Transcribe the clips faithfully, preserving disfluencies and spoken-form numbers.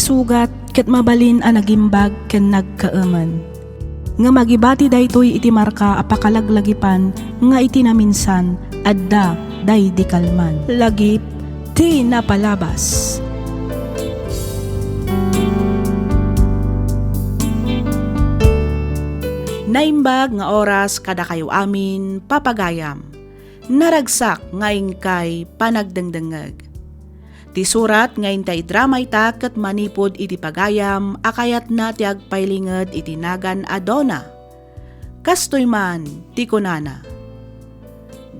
sugat ket mabalin a nagimbag ken nagkaemen. Ngem agibati daytoy iti marka a pakalaglagipan nga iti naminsan adda daydi kalman. Lagip ti napalabas. Naimbag nga oras kadakayo amin, papagayam. Naragsak nga inkay panagdengdengngeg. Ti surat nga inta idrama ita ket manipud iti pagayam a kayatna ti agpailinged iti nagan a Donna. Kastoy man ti kunana,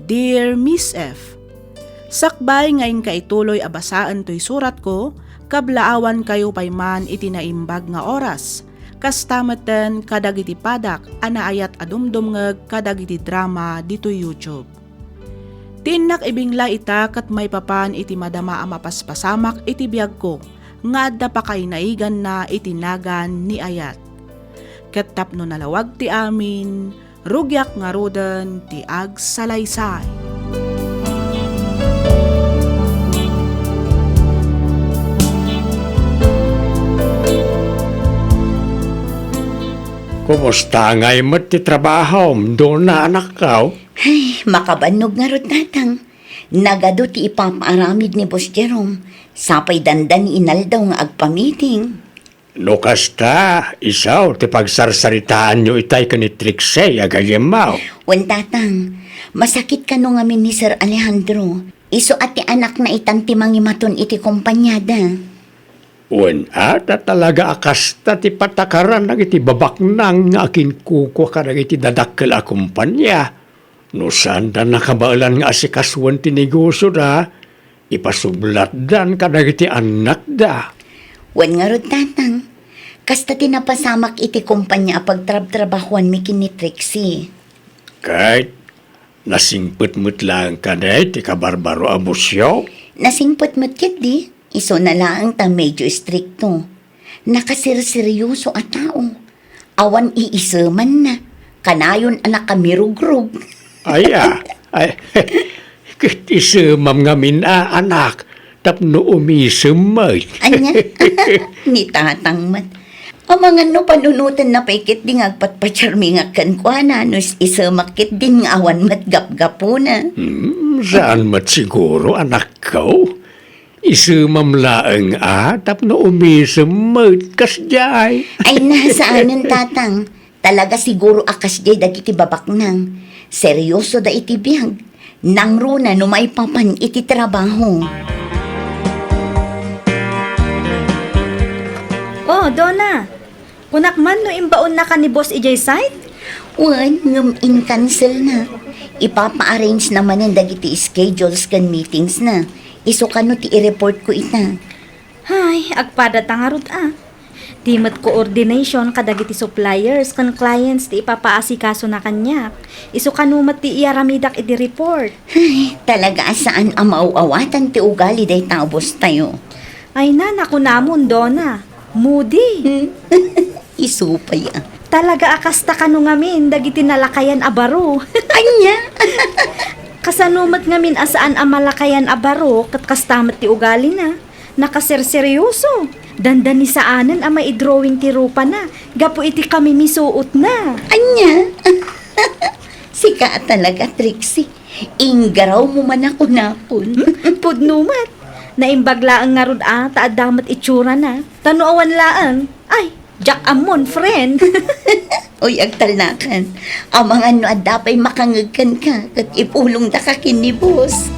Dear Miss F, sakbay nga inka ituloy a basaen toy suratko, kablaawankayo pay man iti naimbag nga oras, kasta metten kadagiti padak a naayat a dumdumngeg kadagiti drama ditoy YouTube. Ti innak ibingla ita ket maipapan iti madama a mapaspasamak iti biagko nga adda pakainaiganna iti nagan ni Ayat. Ket tapno nalawag ti amin, rugiak ngaruden ti agsalaysay. Kumusta ngay met ti trabahom, Donna, anakko? Ay, makabannog ngarud, Tatang. Nagadu ti ipapaaramid ni Boss Jerome. Sapay dandani inaldaw nga agpamiting. No kasta, isu ti pagsarsaritaanyo itay ken ni Trixie a gayyemmo. Wen, Tatang, masakit kano ngamin ni Sir Alejandro. Isu a ti anakna itan ti mangimaton iti kompaniada. Wen, a, ta talaga a kasta ti patakaran dagiti babaknang nga akinkukua kadagiti dadakkel a kompania. No saanda nakabaelan nga asikasuen ti negosioda, ipasublatdan kadagiti annakda. Wen ngarud, Tatang, kasta ti napasamak iti kompania a pagtrabtrabahuanmi ken ni Trixie. Ket nasingpet met laeng kadi ti kabarbaro a bosyo? Nasingpet met ketdi, isuna laeng ta medyo istrikto. Nakaserseryoso a tao. Awan iisemanna. Kanayon a nakamirugrog. Aya, ay, ket isemam ngamin a, anak, tapno umisem met. Ania? Ni Tatang met. Amangan no panunotenna pay ketdi nga agpatpatiarmingak kenkuana no is-, isemak ketdin nga awan met gapgapuna. Hmm, saan met siguro, anakko. Isemam laeng a tapno umisem met kasdiay. Ay, na, saanen, Tatang. Talaga siguro a kasdiay dagiti babaknang. Seryosoda iti biag. Nangruna no maipapan iti trabaho. Oh, Donna, kunak man no imbaonnaka ni boss idiay site? Wen, ngem in-cancelna. Ipapa-arrangena manen dagiti schedules ken meetingsna. Isu kano ti i-reportko ita. Ay, agpadata ngarud a. Ti met coordination kadagiti suppliers ken clients ti ipapaasikasona kaniak. Isu kano met ti iyaramidak iti report. Ay, talaga a saan a maaw-awatan ti ugali dayta a bosstayo. Ay na, nakunamon, Donna. Moody. Hmm. Isu pay a. Talaga a kasta kano ngamin dagiti nalakayan a baro. Ania? Kasano met ngamin a saan a malakayan a baro ket kasta met ti ugalina? Nakaserseryoso. Dandani saanen a maidrawing ti rupana gapu iti kamimisuotna. Ania? Sika a talaga, Trixie. Inggarawmo man a kunakon. Hmm? Pudno met. Naimbag laeng ngarud a ta adda met itsurana. Ta no awan laeng, ay, diak ammon, friend. Uy, agtalnakan. Amangan no adda pay makangeg kenka, ket ipulongdaka ken ni boss.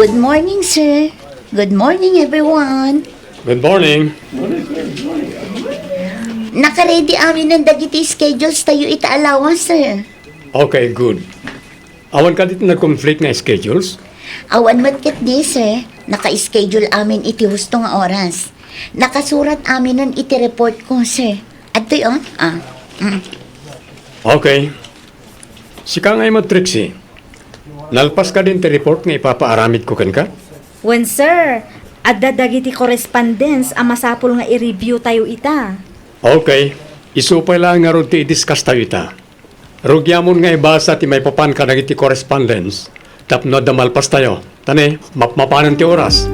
Good morning, sir. Good morning, everyone. Good morning. Naka-ready aminen dagiti schedules tayo ita a lawas, sir. Okay, good. Awan kadi ti nag-conflict nga schedules? Awan met ketdi, sir. Naka-schedule amin iti husto nga oras. Nakasurat aminen iti report ko, sir. Adtoy, oh. Ah. Mm. Okay. Sika ngay met, Trixie. Nalpas kadin ti report nga ipapaaramid ko kenka? Wen, sir. Adda dagiti correspondence a masapul nga i-review tayo ita. Okay. Isu pay laeng ngarud ti i-discuss tayo ita. Rugiamon nga ibasa ti maipapan kadagiti correspondence tapno adda malpas tayo. Ania, mapmapanen ti oras.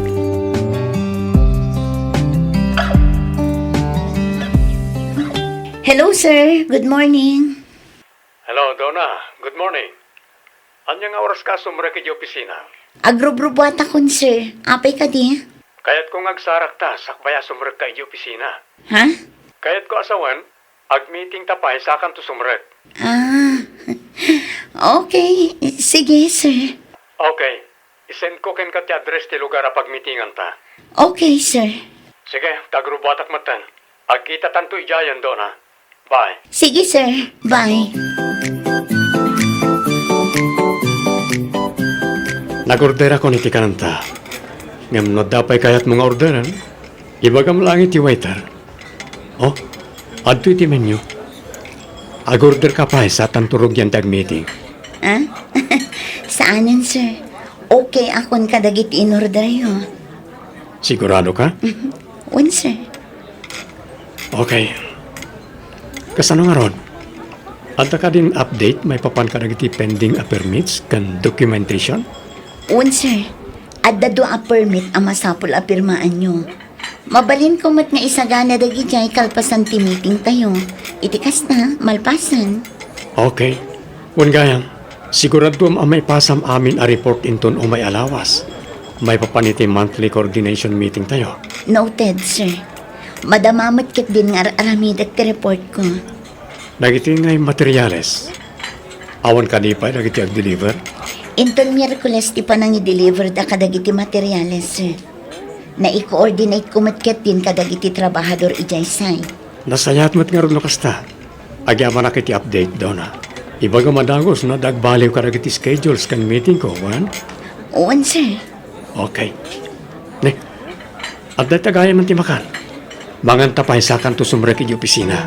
Hello, sir. Good morning. Hello, Donna. Good morning. Ania nga oras ka sumrek idiay opisina? Agrubrubuatakon, sir. Apay kadi? Kayatko nga agsarakta sakbay a sumrekka idiay opisina. Ha? Kayatko a sawen, agmeeting ta pay sakanto sumrek. Ah, okay. Sige, sir. Okay. Isend ko kenka ti address ti lugar a pagmeetinganta. Okay, sir. Sige, ta agrubbuatak metten. Agkitatanto idiayen, Donna. Bye. Sige, sir. Bye. Nag-orderakon iti kananta. Ngem no adda pay kayatmo nga orderen, ibagam laeng iti waiter. Oh, adtoy iti menu. Ag-order ka pay sa tanto rugian ti agmeeting. Ah? Saanen, sir. Okay akon kadagiti in-orderyo. Sigurado ka? Mhm. Wen, sir. Okay. Kasano ngarud? Adda kadin update maipapan kadagiti pending a permits ken documentation? Wen, sir. Adda dua a permit a masapul a pirmaanyo. Mabalinko met nga isagana dagidiay kalpasan ti meetingtayo. Iti kasta, malpasen. Okay. Wen gayam, siguraduam a maipasam amin a report inton umay a lawas. Maipapan iti monthly coordination meetingtayo. Noted, sir. Madama met ketdin nga ar-aramidek ti reportko. Dagiti ngay materials, awan kadi pay dagiti agdeliver? Inton Miyerkules ti panangideliverda kadagiti materials, sir. Nai-coordinateko met ketdin kadagiti trabahador idiay site. Nasayaat met ngarud no kasta. Agyamanak iti update, Donna. Ibagam a dagus no adda agbaliw kadagiti schedules ken meetingko, wen? Wen, sir. Okay. Ne, adda ita gayam ti makan. Manganta pay sakanto sumrek idiay opisina.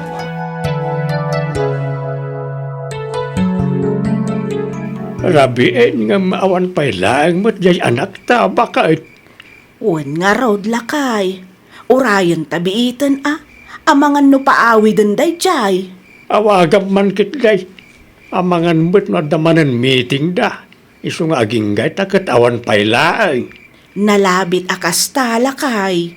Rabiin ngem awan pay laeng met diay anakta, baket. Wen ngarud, lakay. Urayenta biiten a, amangan no paawiden daydiay. Awagam man ketdi. Amangan met no adda manen meetingda. Isu nga agingga ita ket awan pay laeng. Nalabit a kasta, lakay.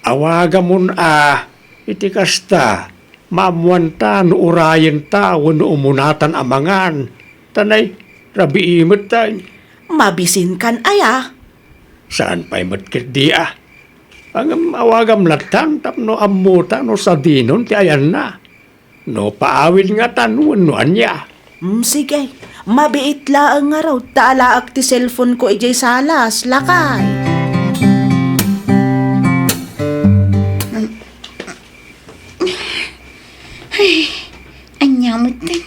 Awagamon a, iti kasta, maammoanta no urayenta wenno umunatan a mangan. Ta nay, rabii met tay. Mabisinkan aya? Saan pay met ketdi a. Ngem awagam lattan tapno ammota no sadinon ti ayanna. No paawid ngatan wenno ania. Mm, sige. Mabiit laeng ngarud ta alaek ti cellphone-ko idiay salas, lakay. Ay, ania metten?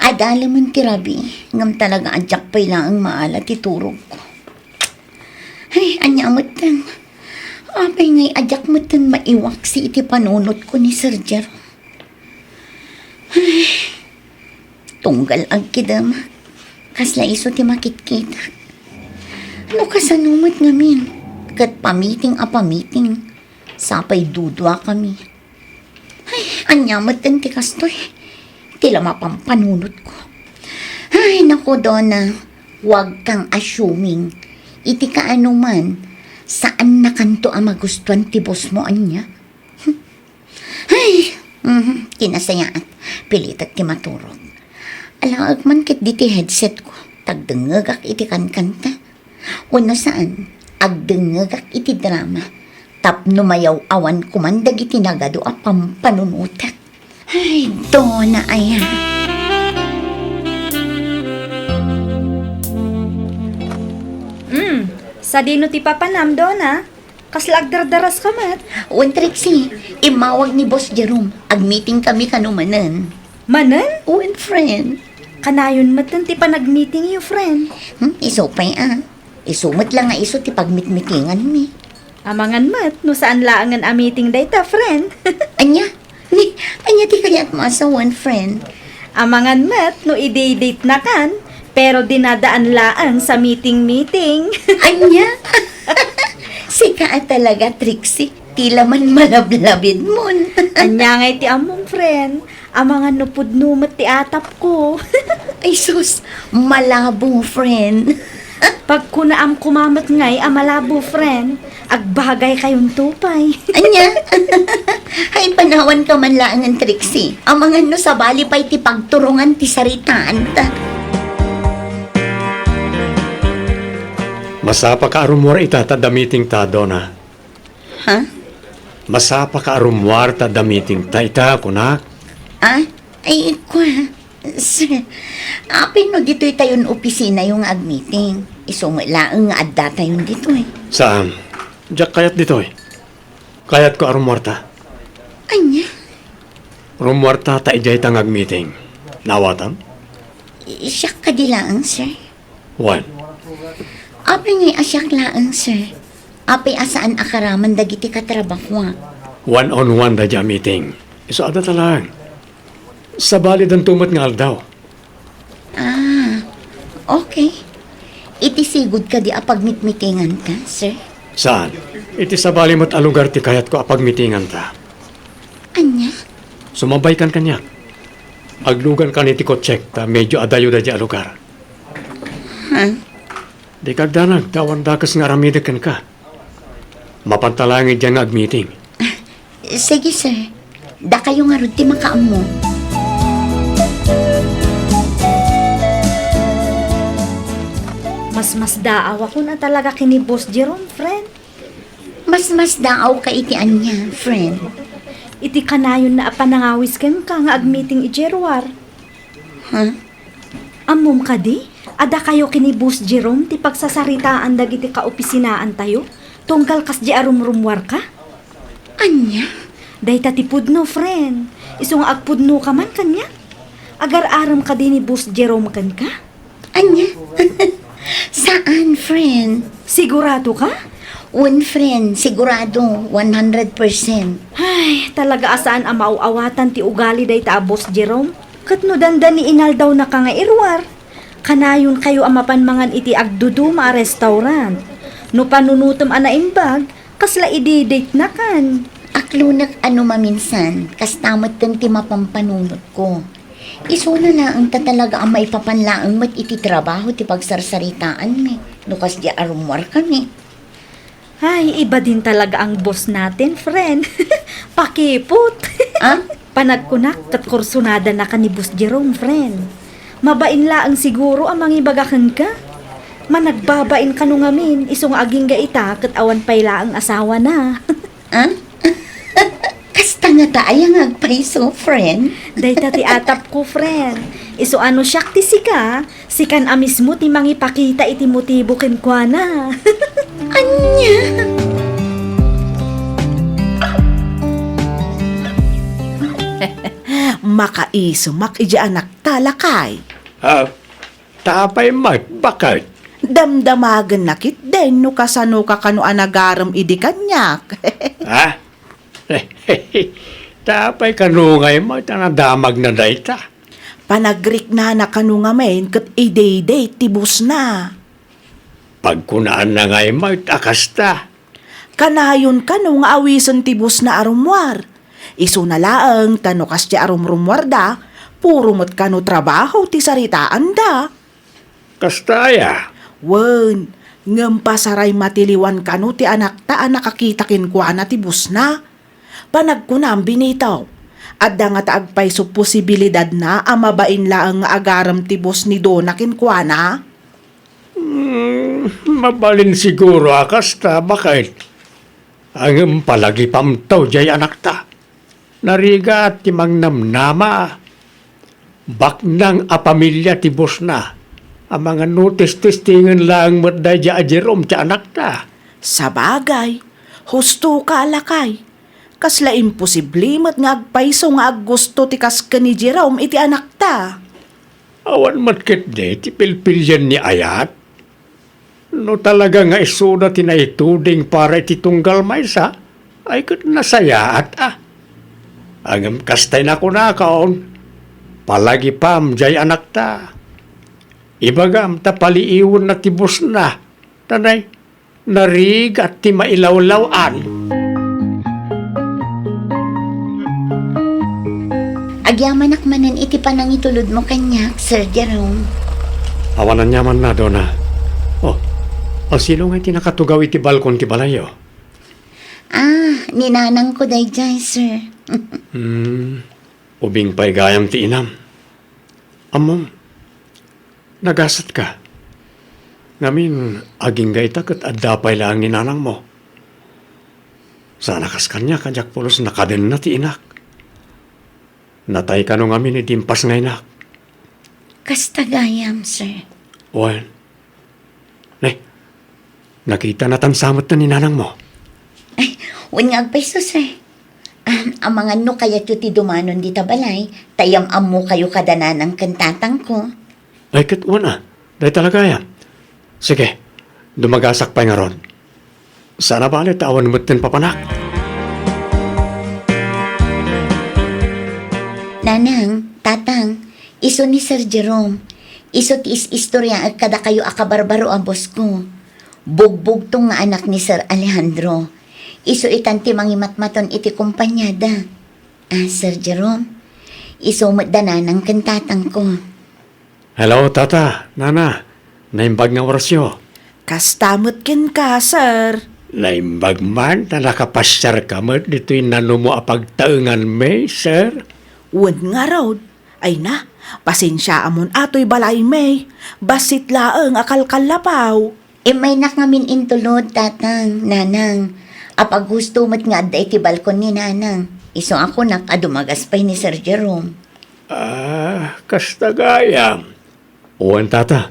Adalemen ti rabii, ngem talaga a diak pay laeng maala ti turogko. Ay, ania metten? Apay ngay a diak metten maiwaksi iti panunotko ni Sir Jerome? Ay, tunggal agkidem, kasla isu ti makitkitak. No kasano met ngamin, ket pamiting a pamiting, sapay duduakami. Ay, ania metten ti kastoy? Ti la mapampanunotko. Ay, naku, Donna, huwag kang assuming. Iti kaanoman, saannakanto a magustuan ti bossmo, ania? Ay, mhm, ti nasayaat, pilitek ti maturog. Alaek man ketdi ti headsetko, ta agdengngegak iti kankanta. Wenno saan, agdengngegak iti drama tapno mayaw-awanko man dagiti nagadu a pampanunotek. Ay, Donna aya. Mm, sadino ti papanam, Donna? Kasla agdardaraska met? Wen, Trixie, immawag ni Boss Jerome. Agmeetingkami kano manen. Manen? Wen, friend. Kanayon metten ti panagmeetingyo, friend. Hmm, isu pay a. Isu met la nga isu ti pagmitmitinganmi. Amangan met no saan laengen a meeting dayta, friend. Ania? Ni, ania ti kayatmo a sawen, friend? Amangan met no idi-datenakan, pero dinadaan laeng sa meeting-meeting. Ania? Sika a talaga, Trixie. Ti la man malablabidmon. Ania ngay ti ammom, friend? Amangan no pudno met ti atapko. Ay sus, malabo, friend. Pagkunaam koma met ngay a malabo, friend, agbagay kayonto pay. Ania? Ay, panawanka man laengen, Trixie. Amangan no sabali pay ti pagturongan ti saritaanta. Masapaka a rummuar ita ta adda meeting ta, Dona. Ha? Masapaka a rummuar ta adda meeting ta ita, kunak. Ah? Ay, kua, sir. Apay no ditoy tayon opisinayo nga agmeeting? Isu met laeng nga adda tayon ditoy. Saan? Diak kayat ditoy. Kayatko a rummuarta. Ania? Rummuarta ta idiay ta nga agmeeting. Naawatam? I-, siak kadi laeng, sir. Wen. Apay ngay a siak laeng, sir? Apay a saan a karaman dagiti katrabahoak? One on one daydiay a meeting. Isu adda ta laeng. Sabalidanto met nga aldaw. Ah, okay. Iti sigud kadi a pagmitmitinganta, sir? Saan? Iti sabali met a lugar ti kayatko a pagmitinganta. Ania? Sumabaykan kaniak. Aglugankan iti kotsek ta medio adayo daydiay a lugar. Ha? Dika agdanag ta awan dakes nga aramidek kenka. Mapanta laeng idiay nga agmeeting. Sige, sir. Dakayo ngarud ti makaammo. Masmasdaawakon a talaga ken ni Boss Jerome, friend. Masmasdaawka iti ania, friend? Iti kanayonna a panangawis kenka nga agmeeting idiay ruar. Ha? Ammom kadi a dakayo ken ni Boss Jerome ti pagsasaritaan dagiti kaopisinaantayo tunggal kasdiay a rumrummuarka? Ania? Dayta ti pudno, friend. Isu nga agpudnoka man kaniak. Agar-arem kadi ni Boss Jerome kenka? Ania? Saan, friend. Siguradoka? Wen, friend. Sigurado. One hundred percent. Ay, talaga a saan a maaw-awatan ti ugali dayta a Boss Jerome. Ket no dandani inaldawnaka nga iruar, kanayonkayo a mapan mangan iti agduduma a restaurant. No panunotem a naimbag, kasla i-date-nakan. Aklonek a no maminsan, kasta metten ti mapampanunotko. Isuna laeng ta talaga a maipapan laeng met iti trabaho ti pagsarsaritaanmi no kasdiay a rummuarkami. Ay, iba din talaga ang boss natin, friend. Pakipot. Ah? Panagkunak ket kursunada na ka ni Boss Jerome, friend. Mabain laeng siguro a mangibaga kenka. Managbabain kano ngamin, isu nga agingga ita ket awan pay laeng asawana. Ah? Kasta ngata aya nga agpayso, friend? Dayta ti atapko, friend. Isu a no siak ti sika, sikan a mismo ti mangipakita iti motibo kenkuana. Ania? Makaisumak idiay anakta, lakay. Ah, ta apay met, baket? Damdamagenna ketdin no kasanoka kano a nagarem idi kaniak. Ha? Ta apay kano ngay met a nadamagna dayta? Panagriknana kano ngamin ket i-date ti bossna. Pagkunaanna ngay met a kasta. Kanayon kano nga awisen ti bossna a rummuar. Isuna laeng ta no kasdiay a rumrummuarda, puro met kano trabaho ti saritaanda. Kasta aya? Wen, ngem pasaray matiliwan kano ti anakta a nakakita kenkuana ti bossna. Panagkunam, Benito, adda ngata agpayso posibilidadna a mabain laeng nga agarem ti boss ni Dona kenkuana? Hmm, mabalin siguro a kasta, baket? Ngem palagipamto diay anakta. Narigat ti mangnamnama. Baknang a pamilia ti bossna. Amangan no testestingen laeng met daydiay a Jerome ti anakta. Sabagay, hustoka, lakay. Kasla imposible met nga agpayso nga aggusto ti kas ken ni Jerome iti anakta. Awan met ketdi ti pilpilian ni ayat. No talaga nga isuda ti naituding para iti tunggal maysa, ay ket nasayaat a. Ngem kasta ti nakunakon, palagipam diay anakta. Ibagam ta paliiwenna ti bossna, ta nay, narigat ti mailawlaw-an. Agyamanak manen iti panangitulodmo kaniak, Sir Jerome. Awan aniamanna, Dona. Oh, A, sino nga ti nakatugaw iti balkon ti balayyo? Ah, ni nanangko daydiay, sir. Hmm, ubing pay gayam ti inam. Ammom, nagasatka. Ngamin, agingga ita ket adda pay laeng ni nanangmo. Saan a kas kaniak a diak pulos nakadenna ti inak. Natay kano ngamin idi impas nga inak. Kasta gayam, sir. Wen. Ne, nakitanatan sa met ni nanangmo? Ay, wen nga agpayso, sir. Ah, amangan no kayatyo ti dumanon dita balay, ta yam-ammokayo kada nanang ken tatangko. Ay, ket wen a, dayta la gayam. Sige, dumagasak pay ngarud. Saan a bale ta awan metten papanak. Nanang, tatang, isu ni Sir Jerome. Isu ti is-istoriaek kadakayo a kabarbaro a boss-ko. Bugbugtong nga anak ni Sir Alejandro. Isu itan ti mangimatmaton iti kompaniada. Ah, Sir Jerome, isu met da nanang ken tatangko. Hello, tata, nana. Naimbag nga orasyo. Kasta met kenka, sir. Naimbag man ta nakapasiarka met ditoy nanumo a pagtaenganmi, sir. Wen ngarud. Ay na, pasensiaamon a toy balaymi. Bassit laeng a kalkallapaw. Immaynak ngamin intulod, tatang, nanang. Apaghusto met nga adda iti balkon ni nanang. Isu a kunak a dumagas pay ni Sir Jerome. Ah, kasta gayam. Wen, tata.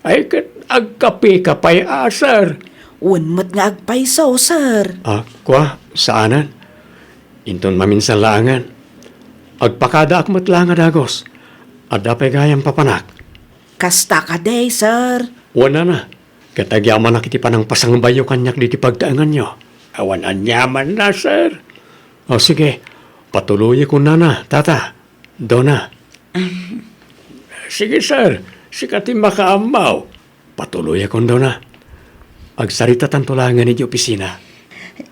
Ay, ket agkapeka pay a, sir. Wen met nga agpayso, sir. Ah, kua, saanen. Inton maminsan laengen. Agpakadaak met la nga dagus. Adda pay gayam papanak. Kasta kadi, sir. Wen, nana. Ket agyamanak iti panangpasangbayyo kaniak ditoy pagtaenganyo. Awan aniamanna, sir. O, sige. Patuloyekon, nana, tata, dona. Sige, sir. Sika ti makaammo. Patuloyekon, dona. Agsaritatanto laengen iti opisina.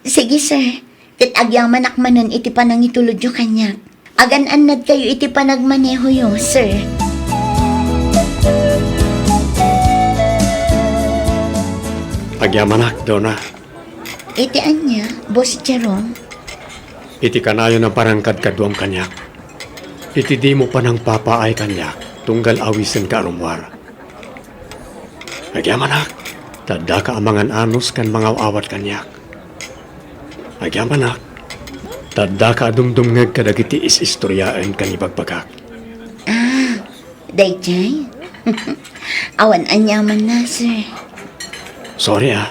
Sige, sir. Ket agyamanak manen iti panangitulodyo kaniak. Agan-annadkayo iti panagmanehoyo, sir. Agyamanak, dona. Iti ania, Boss Jerome? Iti kanayon a panangkadkaduam kaniak. Iti dimo panangpapaay kaniak tunggal awisenka a rummuar. Agyamanak, ta addaka a mangan-anus ken mangaw-awat kaniak. Agyamanak, ta addaka a dumdumngeg kadagiti is-istoriaen ken ibagbagak. Ah, daydiay? Awan aniamanna, sir. Sorry, ah.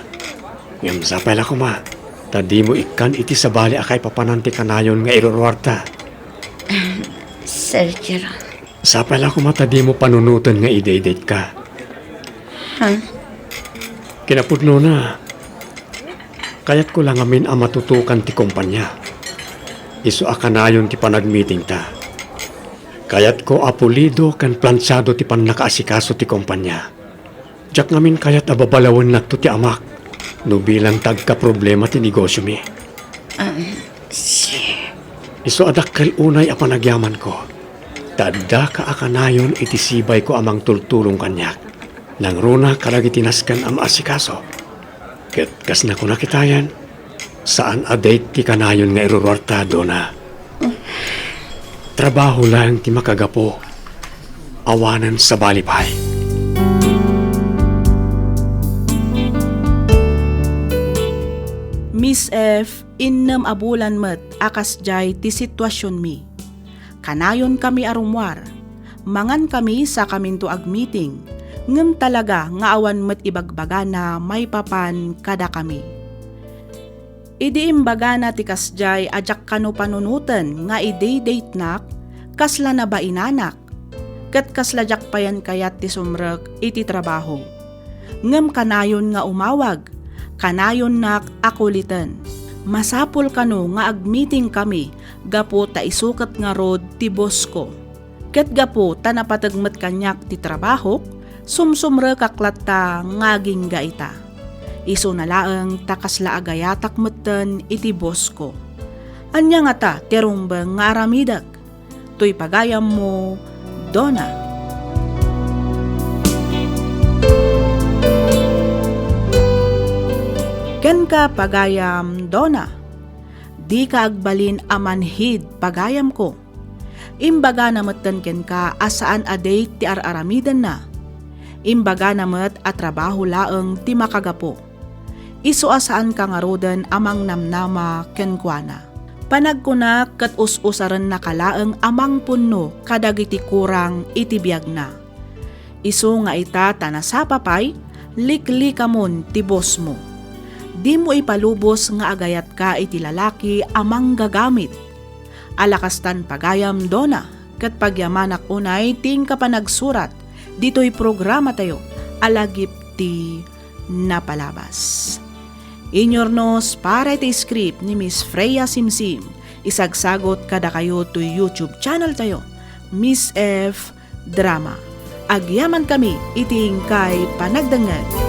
Ngem sapay la koma, ta dimo ikkan iti sabali a kaipapanan ti kanayon nga iruruarta. Ah, Sir Jerome. Sapay la koma ta dimo panunoten nga idaydayatka. Ha? Kinapudnona, kayatko la ngamin a matutukan ti kompania. Isu a kanayon ti panagmitingta. Kayatko a pulido ken plansiado ti pannakaasikaso ti kompania. Diak ngamin kayat a babalawennakto ti amak no bilang ta agkaproblema ti negosyomi. Um, sir. Isu a dakkel unay a panagyamanko, ta addaka a kanayon iti sibayko a mangtultulong kaniak. Nangruna kadagiti nasken a maasikaso. Ket kas nakunak itayen, saan a date ti kanayon nga iruruarta, dona. Trabaho laeng ti makagapu. Awanen sabali pay. Miss F, innem a bulan met a kasdiay ti situasionmi. Kanayonkami a rummuar. Mangankami sakaminto agmiting, ngem talaga nga awan met ibagbagana maipapan kadakami. Idi imbagana ti kasdiay a diak kano panunoten nga idaydayanak, kasla nabainanak, ket kasla diak payen kayat ti sumrek iti trabaho. Ngem kanayon nga umawag, kanayonnak a kuliten. Masapul kano nga agmitingkami gapu ta isu ket ngarud ti boss-ko. Ket gapu ta napateg met kaniak ti trabahok, sumsumrekak latta nga agingga ita. Isuna laeng ta kasla agayatak metten iti boss-ko. Ania ngata ti rumbeng nga aramidek? Toy pagayammo, Dona. Kenka, pagayam Donna, dika agbalin a manhid, pagayamko. Imbagana metten kenka a saan a date ti ar-aramidenna. Imbagana met a trabaho laeng ti makagapu. Isu a saanka ngaruden a mangnamnama kenkuana. Panagkunak ket us-usarennaka laeng a mangpunno kadagiti kurang iti biagna. Isu nga ita ta nasapa pay, liklikamon ti bosmo. Dimo ipalubos nga agayatka iti lalaki a manggagamit. Alakastan, pagayam Donna, ket pagyamanak unay ti inka panagsurat ditoy programatayo a Lagip ti Napalabas. Inurnos para iti script ni Miss Freya Simsim, isagsagot kadakayo toy YouTube channel tayo, Miss F Drama. Agyamankami iti inkay panagdengngeg.